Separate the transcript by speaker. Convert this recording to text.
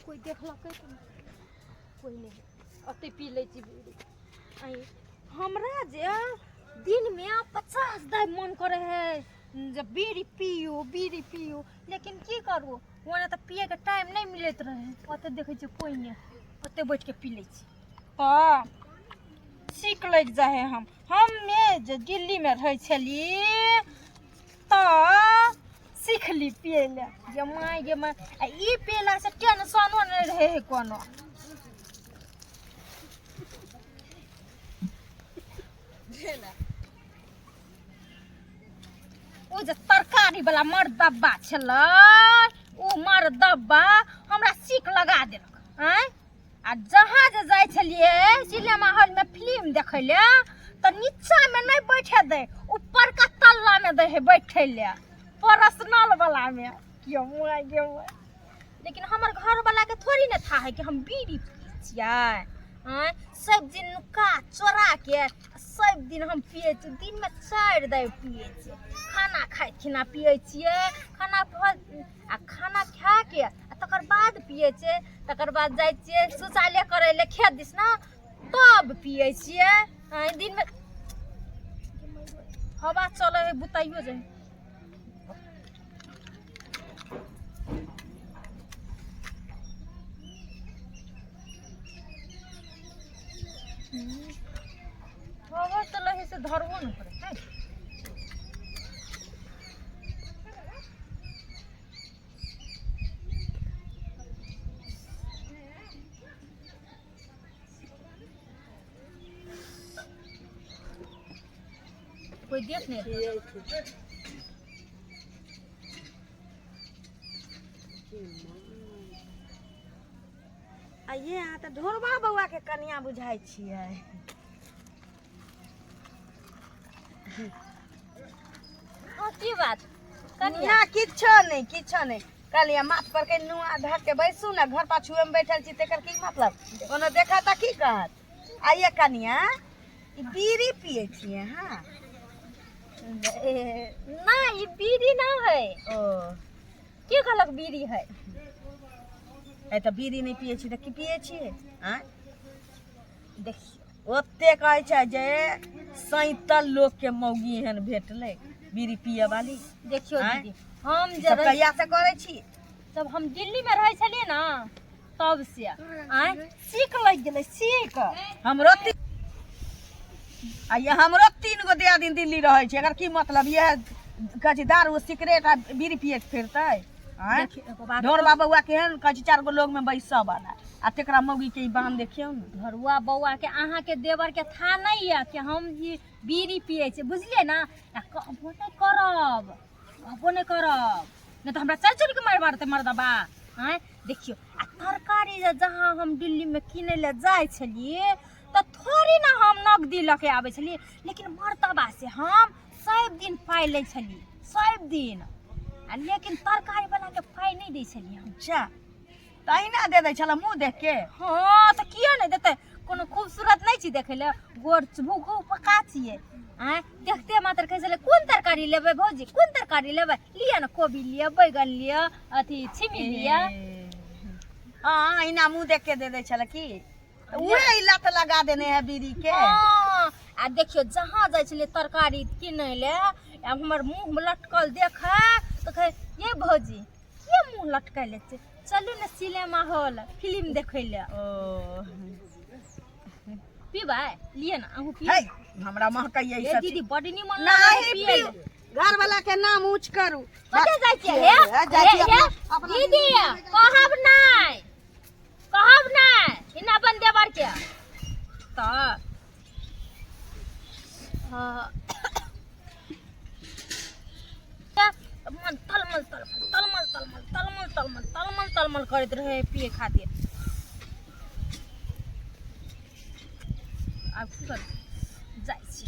Speaker 1: कोइ देखलकै तऽ नहि, कोइ नहि ओते पी लै छी बीड़ी। आँय, हमरा जे दिनमे 50 दाइ मन करै है जे बीड़ी पियू बीड़ी पियू, लेकिन की करू, ओना तऽ पियैके टाइम नहि मिलैत रहै। ओते देखै छियै कोइ नहि, ओते बैठके पी लै छी तऽ सीख लागि जाइ है। हमे जे दिल्लीमे रहै छली तऽ सीखली पियै लए जे माय गे माय। आ ई पियलासँ टेंशनो नहि रहै है कोनो। ओ जे तरकारी वाला मर्दब्बा छलै, ओ मर्दब्बा हमरा सीख लगा देलक। आँय, आ जहाँ जे जाइ छलियै सिनेमा हॉलमे फिल्म देखै लए तऽ नीचामे नहि बैठे दै, ऊपरका तल्लामे दै है बैठे लए, पर्सनल वालामे। क्यों मुआ गे मुआ। लेकिन हमर घरवलाके थोड़ी ने था है कि हम बीड़ी पियै छियै। आँय, सब दिन नुका चोरा के सब दिन हम पियै छियै। दिनमे 4 दाइ पियै छियै। खाना खाइ खिना पियै छियै, खाना आ खाना खा के आ तकर बाद पियै छियै। तकर बाद जाइ छियै शौचालय करै लए खेत दिस ने, तब पियै छियै। आँय, दिनमे हवा चलै है, बुताइयो जाइ। हवा चलै है से धरबो नहि करै है। कोई देख नहीं रहा।
Speaker 2: आइए अहाँ तऽ ढोरबा बौआ के कनिया बुझाइ छियै।
Speaker 1: हाँ, की बात कनिया?
Speaker 2: ना, किछो नहि, किछो नहि। कहलियै माथ पर के नुआ धऽ के बैसू ने, घर पाछुए मे बैठल छी, तेकर की मतलब? कोनो देखत तऽ की कहत? आइए कनिया, ई बीड़ी पियै छियै? हाँ।
Speaker 1: ए, ना, ई बीड़ी ना है।
Speaker 2: ओ।
Speaker 1: के कहलक बीड़ी है?
Speaker 2: ए तऽ बीड़ी नहि पियै छी तऽ की पियै छियै? आँय?
Speaker 1: देखियौ,
Speaker 2: ओते कहै छै जे सैतल लोकके मौगी एहन भेटलै बीड़ी पियै वाली।
Speaker 1: देखियौ।
Speaker 2: आँय?
Speaker 1: दीदी, हम जे
Speaker 2: सब
Speaker 1: रही
Speaker 2: कहिया से करै छी?
Speaker 1: जब हम दिल्ली में रहै छलियै ने तब से। आँय, सीख लागि गेलै सीख।
Speaker 2: हमरो आ ये हमरो 3 गो दियादिन दिल्ली रहै छै, एकर की मतलब? इएह कहै छै दारू सिगरेट आ बीड़ी पियैत फिरतै? आँय?
Speaker 1: देखियौ, एगो बात।
Speaker 2: ढोरबा बौआ केहन कहै छै 4 गो लोग में बैसऽ वाला, आ तेकरा मौगी के ई बान देखियौ ने।
Speaker 1: घरुआ बौआ के अहाँके देवर के था नहीं यऽ कि हम ई बीड़ी पियै छियै, बुझलियै ने? आ कहबो नहि करब, कहबो नहि करब, नहि तऽ हमरा चढ़ि चढ़ि के मारि मारतै मर्दबा। आँय, देखियौ, आ तरकारी जे जहाँ हम दिल्लीमे किनै लए जाइ छलियै तऽ थोड़ी ने हम नगदी लऽ के आबै छलियै, लेकिन मर्दबा से हम सब दिन पाइ लै छलियै, सब दिन, आ लेकिन तरकारी वाला के पाइ नहि दै छलियै हम।
Speaker 2: अच्छा, तहिना दे दै छल मुँह देख के?
Speaker 1: हाँ, तऽ किया नहि देतै? कोनो खूबसूरत नहि छी देखै लए, गोर भूखो पका छियै। आँय, देखते मात्र कहै छलै, कोन तरकारी लेबै भौजी, कोन तरकारी लेबै? लिअ ने, कोबी लिअ, बैगन लिअ, अथी छिमी लिअ।
Speaker 2: हाँ, अहिना मुँह देख के दे दै छल की? उहे ई लत लगा देने है बीड़ी के।
Speaker 1: हाँ, आ देखियौ, जहाँ जाइ छलियै तरकारी किनै लए, आ हमर मुँह लटकल देखै तऽ कहै, ये भौजी, किया मुँह लटकैले छै? चलू ने सिनेमा हॉल फिल्म देखै लए।
Speaker 2: ओ।
Speaker 1: पीबै लिअ ने, अहूँ पी।
Speaker 2: है, हमरा महकैया ई
Speaker 1: ए
Speaker 2: सब।
Speaker 1: दीदी, बड निमन लागै
Speaker 2: नहीं
Speaker 1: पियै
Speaker 2: पीउ।
Speaker 1: लए।
Speaker 2: घर वाला के नाम ऊंच करू।
Speaker 1: कतऽ जाइ छियै हे?
Speaker 2: हे, जाइ छियै
Speaker 1: हे, हे,
Speaker 2: अपना
Speaker 1: दीदी, कहब नहि, कहब नहि हिना अपन देवर के तऽ हाँ। मन तलमल तलमल तलमल तलमल तलमल तलमल तलमल तलमल करैत रहे पिए खातिर। आब की करबै, जाइ छी।